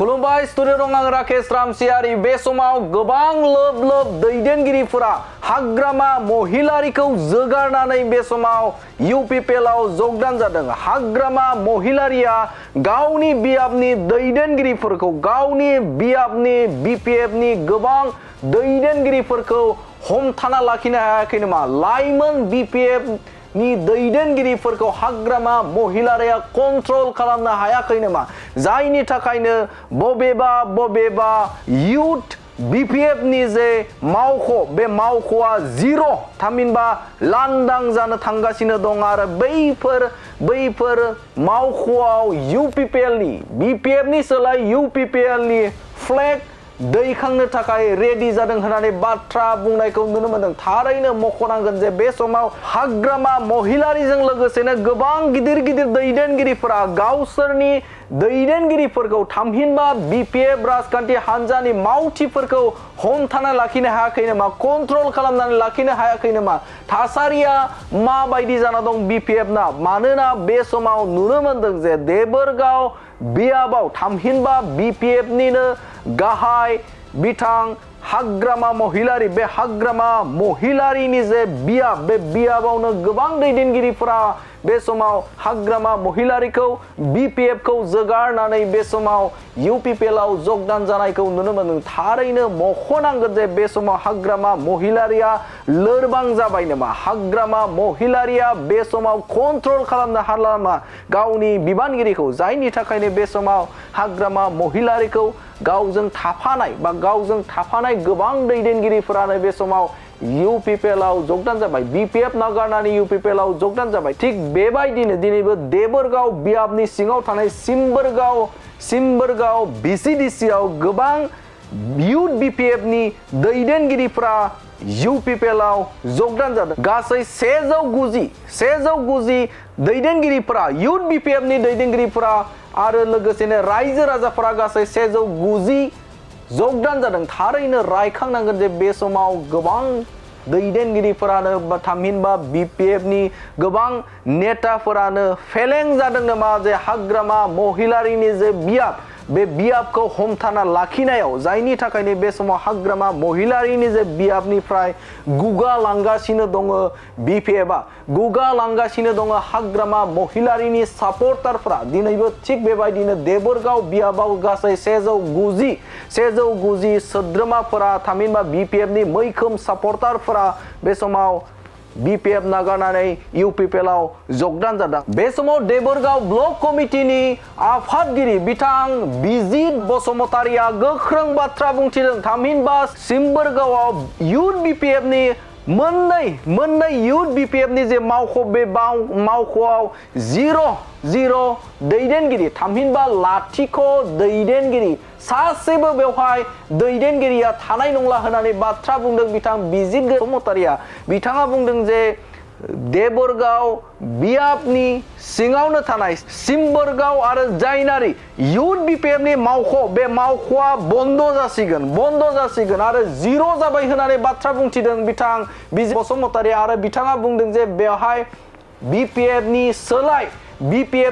खुलुमबाय स्टुडिअ आं राकेश रामसियारि बे समाव गोबां लोब लोब दैदेनगिरिफोरा हाग्रामा महिलारिखौ जोगारनानै बे समाव यूपीपीएलआव जगदान जादों। हाग्रामा महिलारिया गावनि बियाबनि दैदेनगिरिफोरखौ गावनि बियाबनि बीपीएफनि गोबां दैदेनगिरिफोरखौ हमथाना लाखिनो हायाखै नामा? लाइमोन बीपीएफ नि दैदेनगिरिफोरखौ हाग्रामा महिलारिया कंट्रोल खालामनो हायाखै नामा? जायनि थाखायनो बबेबा यूथ बीपीएफ नि जे मावख' बे मावख'आ जीरो थामहिनबा लांदां जानो थांगासिनो दं आरो बैफोर मावख'आव यूपीपीएल नि बीपीएफ नि सोलाय यूपीपीएल नि फ्लैग दैखांनो थाखाय रेडी जादों होननानै बाथ्रा बुंनायखौ नुनो मोनदों। थारैनो मख'नांगोन जे बे समाव हाग्रामा महिलारिजों लोगोसेनो गोबां गिदिर दैदेनगिरिफोरा गावसोरनि दैदेनगिरिफोरखौ थामहिनबा बीपीएफ राजखान्थि हान्जानि मावथिफोरखौ हमथाना लाखिनो हायाखै नामा? कंट्रोल खालामनानै लाखिनो हायाखै नामा? थासारिया माबायदि जाना दं बीपीएफ ना? मानोना बे समाव नुनो मोनदों जे देबोरगाव बियाबाव थामहिनबा बीपीएफ निनो गाहाय बिथां हाग्रामा महिलारि बे हाग्रामा महिलारिनि जे बियाब बे बियाबावनो गोबां दैदेनगिरिफोरा बे समाव हाग्रामा महिलारिखौ बीपीएफ खौ जोगारनानै बे समाव यूपीपीएलआव जगदान जानायखौ नुनो मोनदों। थारैनो मख'नांगोन जे बे समाव हाग्रामा महिलारिया लोरबां जाबाय नामा? हाग्रामा महिलारिया बे समाव कंट्रोल खालामनो हाला नामा गावनि बिबानगिरिखौ? जायनि थाखायनो बे समाव हाग्रामा महिलारिखौ गावजों थाफानाय गोबां दैदेनगिरिफोरानो बे समाव यूपीपीएलआव जगदान जाबाय। बीपीएफ नागारनानै यूपीपीएलआव जगदान जाबाय। थिग बेबायदिनो दिनैबो देबोरगाव बियाबनि सिङाव थानाय सिम्बोरगाव बीसीडीसीआव गोबां यूथ बीपीएफ नि दैदेनगिरिफोरा यूपीपीएलआव जगदान जादों। गासै 190 दैदेनगिरिफोरा यूथ बीपीएफ नि दैदेनगिरिफोरा आरो लोगोसेनो रायजो राजाफोरा गासै 190 जगदान जादों। थारैनो रायखांनांगोन जे बे समाव गोबां दैदेनगिरिफोरानो थामहिनबा बीपीएफ नि गोबां नेताफोरानो फेलें जादों नामा जे हाग्रामा महिलारिनि जे बियाब बे बियाबखौ हमथाना लाखिनायाव? जायनि थाखायनो बे समाव हाग्रामा महिलारिनि जे बियाबनिफ्राय गुगा लांगासिनो दङ बीपीएफआ, गुगा लांगासिनो दङ हाग्रामा महिलारिनि सापर्टारफोरा। दिनैबो थिग बेबायदिनो देबोरगाव बियाबाव गासै 190 सोद्रोमाफोरा थामहिनबा बीपीएफ नि मैखोम सापर्टारफोरा बे समाव बीपीएफ नागारनानै यूपीपीएलआव जगदान जादों। बे समाव देबोरगाव ब्लक कमिटिनि आफादगिरि बिथां बिजित बसुमतारिया गोख्रों बाथ्रा बुंथिदों। थामहिनबा सिम्बोरगावआव यूथ बीपीएफ नि मोननै यूथ बीपीएफ नि जे मावख' बे मावख'आव जीरो दैदेनगिरि थामहिनबा लाथिख' दैदेनगिरि सासेबो बेवहाय दैदेनगिरिया थानाय नंला होननानै बाथ्रा बुंदों बिथां बिजित बसुमतारिया। बिथाङा बुंदों जे देबोरगाव बियाबनि सिङावनो थानाय सिम्बोरगाव आरो जायनारि यूथ बीपीएफ नि मावख' बे मावख'आ बन्द जासिगोन आरो जीरो जाबाय होननानै बाथ्रा बुंथिदों बिथां बिजित बसुमतारिया। आरो बिथाङा बुंदों जे बेवहाय बीपीएफ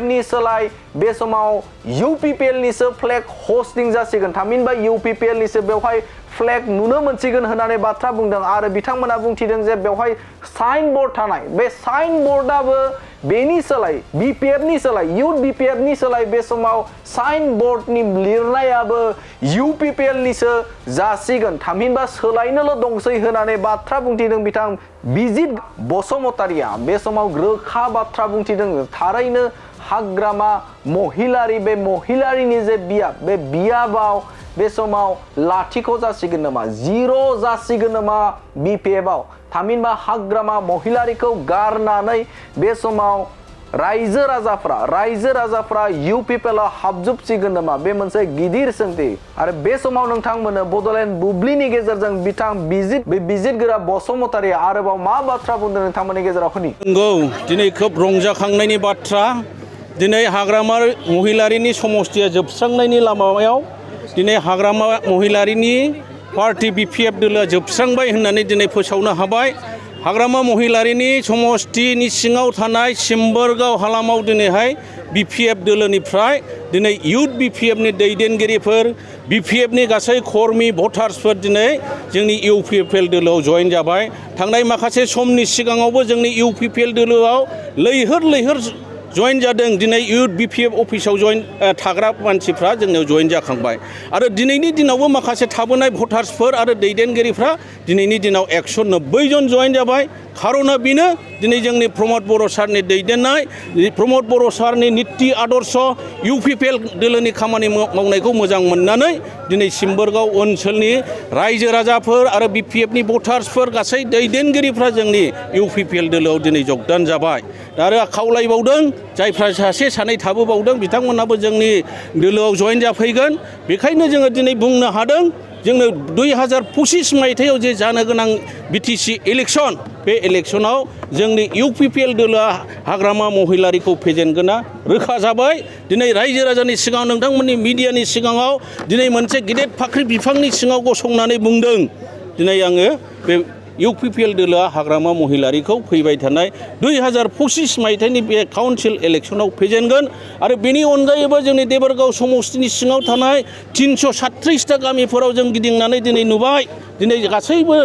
नि सोलाय बे समाव यूपीपीएल निसो फ्लैग होस्टिं जासिगोन थामहिनबा यूपीपीएल निसो बेवहाय फ्लैग नुनो मोनसिगोन होननानै बाथ्रा बुंदों। आरो बिथांमोना बुंथिदों जे बेवहाय साइन बोर्ड थानाय बे साइन बोर्डआबो बेनि सोलाय बीपीएफ नि सोलाय यूथ बीपीएफ नि सोलाय बे समाव साइन बोर्डनि लिरनायाबो यूपीपीएल निसो जासिगोन थामहिनबा सोलायनोल' दंसै होननानै बाथ्रा बुंथिदों बिथां बिजित बसुमतारिया। बे समाव रोखा बाथ्रा बुंथिदों। थारैनो हाग्रामा महिलारि बे महिलारिनि जे बियाब बे बियाबाव बे समाव लाथिख' जासिगोन नामा? जीरो जासिगोन नामा बीपीएफआव? थामहिनबा हाग्रामा महिलारिखौ गारनानै बे समाव रायजो राजाफ्रा यूपीपीएलआव हाबजोबसिगोन नामा? बे मोनसे गिदिर सोंथि। आरो बे समाव नोंथांमोननो बड'लेण्ड बुब्लिनि गेजेरजों बिथां बिजित गोरा बसुमतारिया आरोबाव मा बाथ्रा बुंदों नोंथांमोननि गेजेराव होनि। नंगौ, दिनै खोब रंजाखांनायनि बाथ्रा। दिनै हाग्रामा महिलारिनि समस्थिया जोबस्रांनायनि लामायाव दिनै हाग्रामा महिलारिनि पार्टी बीपीएफ दोलोआ जोबस्रांबाय होननानै दिनै फोसावनो हाबाय। हाग्रामा महिलारिनि समष्टिनि सिङाव थानाय सिम्बोरगाव हालामाव दिनैहाय BPF दोलोनिफ्राय दिनै Youth Bpf नि दैदेनगिरिफोर BPF नि गासै कर्मी भटार्सफोर दिनै जोंनि UPPL दोलोआव जइन जाबाय। थांनाय माखासे समनि सिगाङावबो जोंनि UPPL दोलोआव लैहोर जइन जादों। दिनै Youth Bpf अफिसाव जइन थाग्रा मानसिफ्रा जोंनियाव जइन जाखांबाय आरो दिनैनि दिनावबो माखासे थाबोनाय भटार्सफोर आरो दैदेनगिरिफ्रा दिनैनि दिनाव 190 जन जइन जाबाय। खारना बेनो दिनै जोंनि प्रमद बर' सारनि दैदेननाय प्रमद बर' सारनि निति आदर्श UPPL दोलोनि खामानि मावनायखौ मोजां मोननानै दिनै सिम्बोरगाव ओनसोलनि रायजो राजाफोर आरो BPF नि भटार्सफोर गासै दैदेनगिरिफ्रा जोंनि UPPL दोलोआव दिनै जगदान जाबाय। दा आरो खावलायबावदों जायफ्रा सासे सानै थाबोबावदों बिथांमोनाबो जोंनि दोलोआव जइन जाफैगोन। बेखायनो जोङो दिनै बुंनो हादों जोंनो 2025 मायथाइयाव जे जानो गोनां BTC इलेक्सन बे इलेक्सनाव जोंनि UPPL दोलोआ हाग्रामा महिलारिखौ फेजेनगोना रोखा जाबाय। दिनै रायजो राजानि सिगाङाव नोंथांमोननि मिडियानि सिगाङाव दिनै मोनसे गिदिर फाख्रि बिफांनि सिङाव गसंनानै बुंदों दिनै आङो बे UPPL दोलोआ हाग्रामा महिलारिखौ फैबाय थानाय 2025 मायथाइनि बे काउन्सिल इलेक्सनाव फेजेनगोन आरो बेनि अनगायैबो जोंनि देबोरगाव समष्टिनि सिङाव थानाय 337टा गामिफोराव जों गिदिंनानै दिनै नुबाय। दिनै गासैबो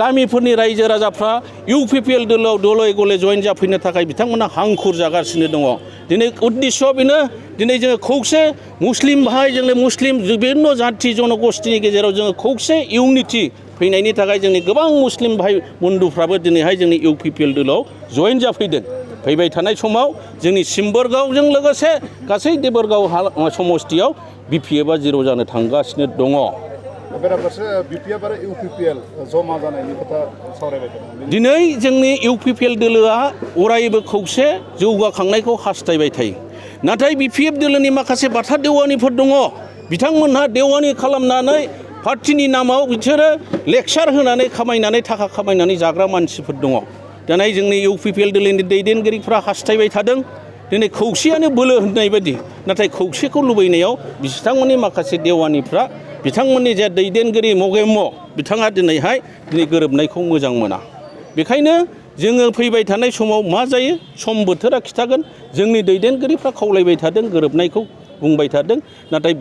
गामिफोरनि रायजो राजाफ्रा UPPL दोलोआव दले गले जइन जाफैनो थाखाय बिथांमोना हांखुर जागासिनो दङ। दिनै उद्देश्यआ बेनो दिनै जोङो खौसे मुस्लिम भाइ जोंनि मुस्लिम बिभिन्न जाथि जनगोष्ठीनि गेजेराव जोङो खौसे इउनिटि फैनायनि थाखाय जोंनि गोबां मुस्लिम भाइ बन्धुफ्राबो दिनैहाय जोंनि UPPL दोलोआव जइन जाफैदों। फैबाय थानाय समाव जोंनि सिम्बोरगावजों लोगोसे गासै देबोरगाव समष्टियाव BPFआ जिर' जानो थांगासिनो दङ। BPF आरो UPPL जमा जानायनि खोथा सावरायबाय दं। दिनै जोंनि UPPL दोलोआ अरायबो खौसे जौगाखांनायखौ हास्थायबाय थायो। नाथाय BPF दोलोनि माखासे बाथा देवानिफोर दङ। बिथांमोनहा देवानि खालामनानै पार्टिनि नामाव बिसोरो लेक्सार होनानै खामायनानै थाखा खामायनानै जाग्रा मानसिफोर दङ। दिनै जोंनि UPPL दोलोनि दैदेनगिरिफ्रा हास्थायबाय थादों दिनै खौसेयानो बोलो होननाय बायदि। नाथाय खौसेखौ लुबैनायाव बिथांमोननि माखासे देवानिफ्रा बिथांमोननि जे दैदेनगिरि मगेम्म बिथाङा दिनै गोरोबनायखौ मोजां मोना। बेखायनो जोङो फैबाय थानाय समाव मा जायो सम बोथोरा खिथागोन। जोंनि दैदेनगिरिफ्रा खावलायबाय थादों गोरोबनायखौ बुंबाय थादों। नाथाय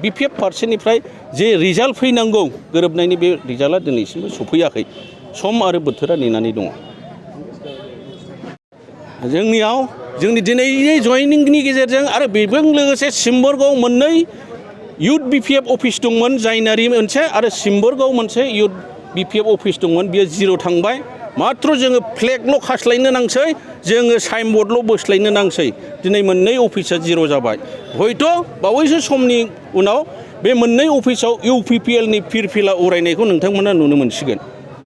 BPF फारसेनिफ्राय जे रिजाल्ट फैनांगौ गोरोबनायनि बे रिजाल्टआ दिनैसिमबो सफैयाखै। सम आरो बोथोरा नेनानै दङ। जोंनियाव जोंनि दिनैनि जयनिंनि गेजेरजों आरो बेजों लोगोसे सिम्बोरगाव मोननै Youth Bpf अफिस दंमोन जायनारि मोनसे आरो सिम्बोरगाव मोनसे Youth Bpf अफिस दंमोन बियो जिर' थांबाय। मात्र जोङो फ्लेगल' खास्लायनो नांसै जोङो साइनबर्डल' बोस्लायनो नांसै। दिनै मोननै अफिसा जिर' जाबाय। हयथ' बावैसो समनि उनाव बे मोननै अफिसाव UPPL नि फिरफिला उरायनायखौ नोंथांमोना नुनो मोनसिगोन।